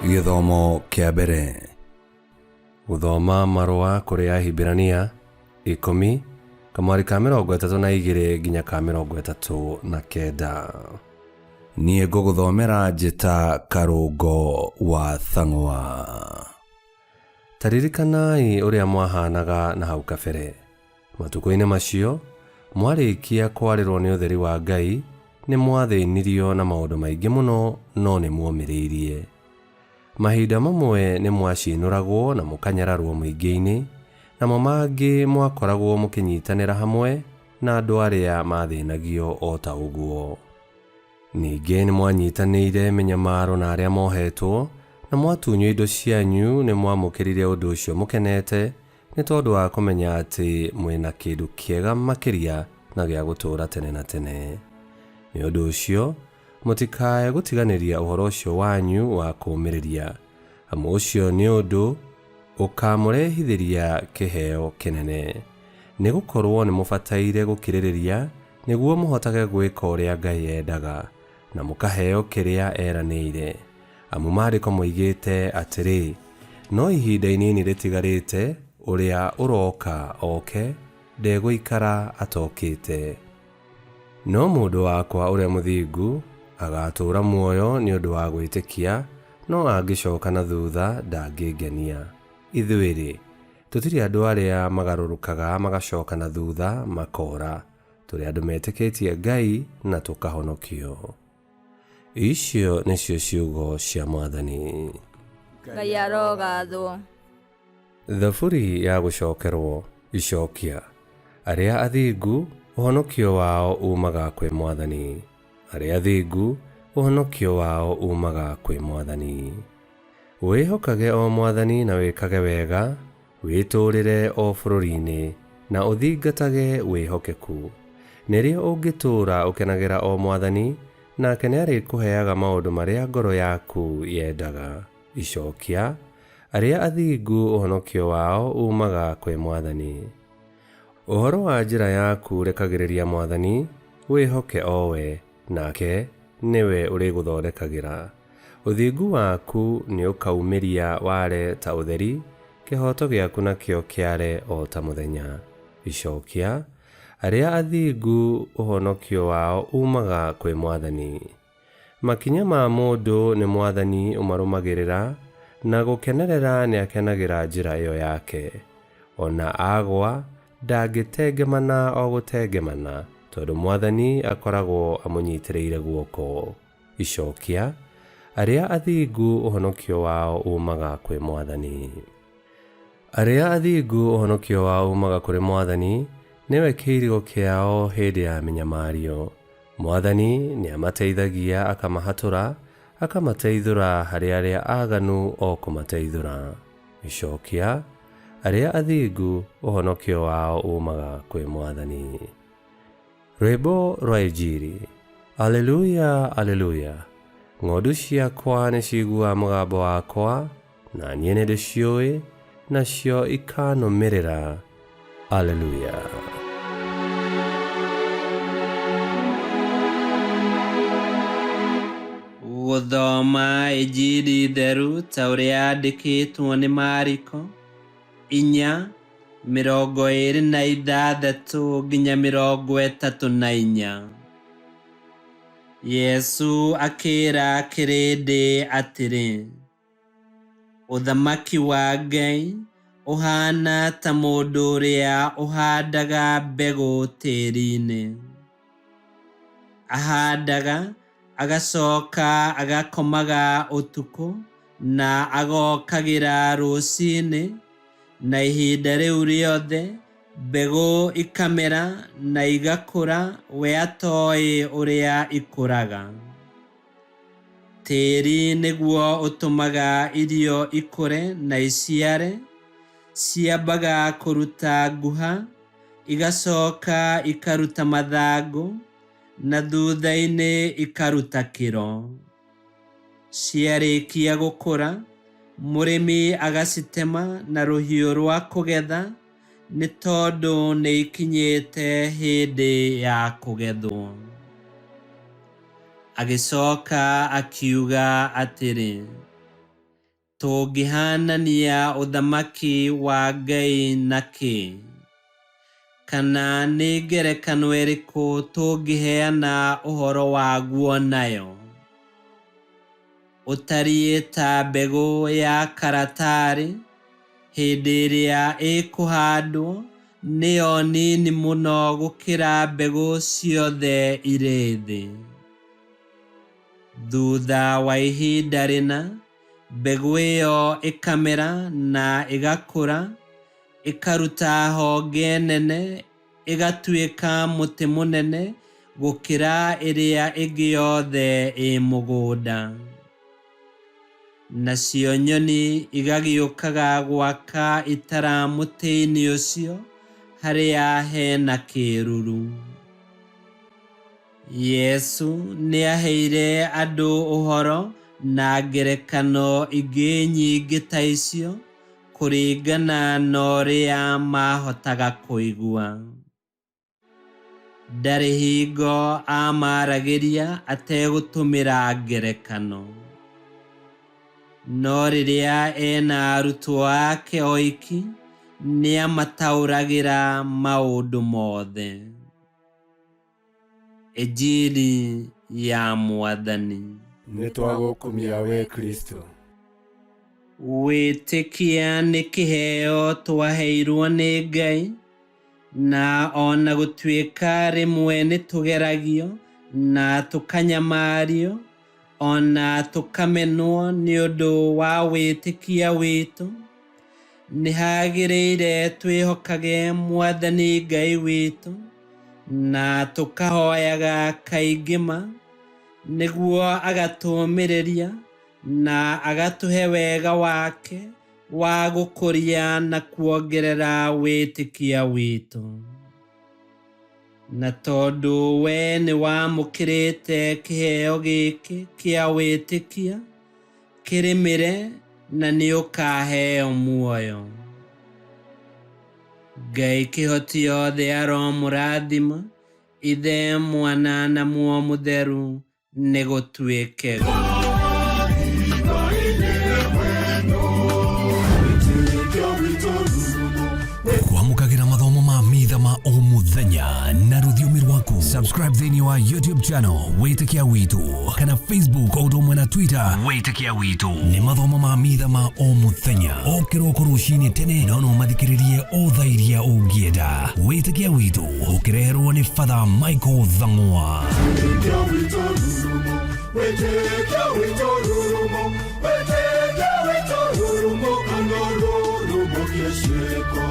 Gĩthomo kĩa mbere. Gũthoma marũa kũrĩ Ahibirania 10 kamwari ka 32 nginya ka 39. Niĩ ngũgũthomera njĩta Karũngo wa Thang'wa. Ta ririkanai ũrĩa mwahanaga na hau kabere. Matukũ-inĩ macio, mwarĩkia kwarĩrwo nĩ ũtheri wa Ngai, nĩ mwathĩnirio na maũndũ maingĩ mũno, no nĩ muomĩrĩirie. Mahinda mamwe nĩ mwacinũragwo na mũkanyararwo mũingĩ-inĩ, namo mangĩ mwakoragwo mũkĩnyitanĩra hamwe na andũ arĩa maathĩnagio o ta ũguo. Ningĩ nĩ mwanyitanĩire mĩnyamaro na arĩa mohetwo, na mwatunywo indo cianyu nĩ mwamũkĩrire ũndũ ũcio mũkenete, nĩ tondũ wa kũmenya atĩ mwĩ na kĩndũ kĩega makĩria na gĩa gũtũũra tene na tene. Nĩ ũndũ ũcio, mũtikae gũtiganĩria ũhoro ũcio wanyu wa kũũmĩrĩria, amu ũcio nĩ ũndũ ũkaamũrehithĩria kĩheo kĩnene. Nĩ gũkorũo nĩmũbataire gũkirĩrĩria nĩguo mũhotage gwĩka ũrĩa Ngai endaga, na mũkaheo kĩrĩa eranĩire. Amu Maandĩko moigĩte atĩrĩ, No ihinda inini rĩtigarĩte, ũrĩa ũroka oke, ndegũikara atokĩte. No mũndũ wakwa ũrĩa mũthingu agaatũũra muoyo nĩ ũndũ wa gwĩtĩkia, no angĩcoka na thutha ndangĩngenia. Ithuĩ-rĩ, tũtirĩ andũ arĩa magarũrũkaga magacoka na thutha makoora, tũrĩ andũ metĩkĩtie Ngai na tũkahonokio. Icio nĩcio ciugo cia Mwathani. Ngai arogathwo. Thaburi ya gũcokerwo. Icokia. Arĩa athingu, ũhonokio wao uumaga kwĩ Mwathani. Arĩa athingu, ũhonokio wao uumaga kwĩ Mwathani. Wĩhokage o Mwathani na wĩkage wega, wĩtũũrĩre o bũrũri-inĩ, na ũthingatage wĩhokeku. Nĩrĩo ũngĩtũũra ũkenagĩra o Mwathani, nake nĩarĩkũheaga maũndũ marĩa ngoro yaku yendaga. Icokia. Arĩa athingu ũhonokio wao uumaga kwĩ Mwathani. Ũhoro wa njĩra yaku rekagĩrĩria Mwathani, wĩhoke o we, nake nĩwe ũrĩgũthondekagĩra. Ũthingu waku nĩũkaumĩria ware ta ũtheri, kĩhooto gĩaku nakĩo kĩare o ta mũthenya. Icokia. Arĩa athingu ũhonokio wao uumaga kwĩ Mwathani. Makinya ma mũndũ nĩ Mwathani ũmarũmagĩrĩra, na gũkenerera nĩakenagĩra njĩra ĩyo yake. O na agwa, ndangĩtengemana o gũtengemana, tondũ Mwathani akoragwo amũnyitĩrĩire guoko. Icokia. Arĩa athingu ũhonokio wao uumaga kwĩ Mwathani. Arĩa athingu ũhonokio wao uumaga kũrĩ Mwathani, nĩwe kĩirigo kĩao hĩndĩ ya mĩnyamario. Mwathani nĩamateithagia akamahatũra, akamateithũra harĩ arĩa aaganu o kũmateithũra. Icokia. Arĩa athingu ũhonokio wao uumaga kwĩ Mwathani. Rwĩmbo rwa Injiri. Aleluya, Aleluya! Ng'ondu ciakwa nĩciiguaga mũgambo wakwa, na niĩ nĩndĩciũĩ, nacio ikanũmĩrĩra. Aleluya! Gũthoma Injiri theru ta ũrĩa yandĩkĩtwo nĩ Mariko, 4:26 nginya 34. Yesu akĩĩra kĩrĩndĩ atĩrĩ, Ũthamaki wa Ngai ũhaana ta mũndũ ũrĩa ũhandaga mbegũ tĩri-inĩ. Ahandaga, agacoka agakomaga ũtukũ na agokagĩra rũcinĩ, na ihinda rĩu rĩothe mbegũ ikamera na igakũra we atoĩ ũrĩa ikũraga. Tĩri nĩguo ũtũmaga irio ikũre na iciare, ciambaga kũruta nguha, igacoka ikaruta mathangũ, na thutha-inĩ ikaruta kĩro. Ciarĩkia gũkũra, mũrĩmi agacitema na rũhiũ rwa kũgetha, nĩ tondũ nĩ ikinyĩte hĩndĩ ya kũgethwo. Agĩcoka akiuga atĩrĩ, Tũngĩhanania ũthamaki wa Ngai na kĩ? Kana nĩ ngerekano ĩrĩkũ tũngĩheana ũhoro waguo nayo? Ũtariĩ ta mbegũ ya karatarĩ, hĩndĩ ĩrĩa ĩkũhandwo nĩyo nini mũno gũkĩra mbegũ ciothe irĩ thĩ. Thutha wa ihinda rĩna, mbegũ ĩyo ĩkamera na ĩgakũra, ĩkaruta honge nene, ĩgatuĩka mũtĩ mũnene gũkĩra ĩrĩa ĩngĩ yothe ĩ mũgũnda. Nacio nyoni igagĩũkaga gwaka itara mũtĩ-inĩ ũcio harĩa hena kĩĩruru. Yesu nĩaheire andũ ũhoro na ngerekano ingĩ nyingĩ ta icio kũringana na ũrĩa maahotaga kũigua. Ndarĩ hingo aamaragĩria ategũtũmĩra ngerekano. No rĩrĩa ena arutwo ake oiki, nĩamataũragĩra maũndũ mothe. Injili ya Mwathani. Nĩ twagũkumia we Kristo. Wĩtĩkia nĩ kĩheo twaheirwo nĩ Ngai, na ona gũtuĩka rĩmwe nĩ tũgeragio na tũkanyamario, ona tũkamenwo nĩ ũndũ wa wĩtĩkia witũ, nĩ hagĩrĩire twĩhokage Mwathani Ngai witũ na tũkahoyaga kaingĩ ma, nĩguo agatũũmĩrĩria na agatũhe wega wake wa gũkũria na kuongerera wĩtĩkia witũ. Na tondũ we nĩ wamũkĩrĩte kĩheo gĩkĩ kĩa wĩtĩkia, kĩrĩmĩre na nĩ ũkaheo muoyo. Ngai kĩhoti yothe aromũrathima, Ithe, Mwana na Muoyo Mũtheru, nĩ gũtuĩke. Kwamũkagĩra mathomo ma mitha ma o mũthenya na rũthiomi rwaku. Subscribe thĩinĩ wa YouTube channel Wĩtĩkia Witũ kana Facebook o ũndũ ũmwe na Twitter Wĩtĩkia Witũ. Nĩ mathomo ma mitha ma o mũthenya o kĩroko rũcinĩ tene, no no mathikĩrĩrie o thaa iria ũngĩenda. Wĩtĩkia Witũ ũkĩreherwo nĩ Father Michael Thang'wa. Wĩtĩkia witũ rurumo, wĩtĩkia witũ rurumo, wĩtĩkia witũ rurumo, kana rurumo kĩciko.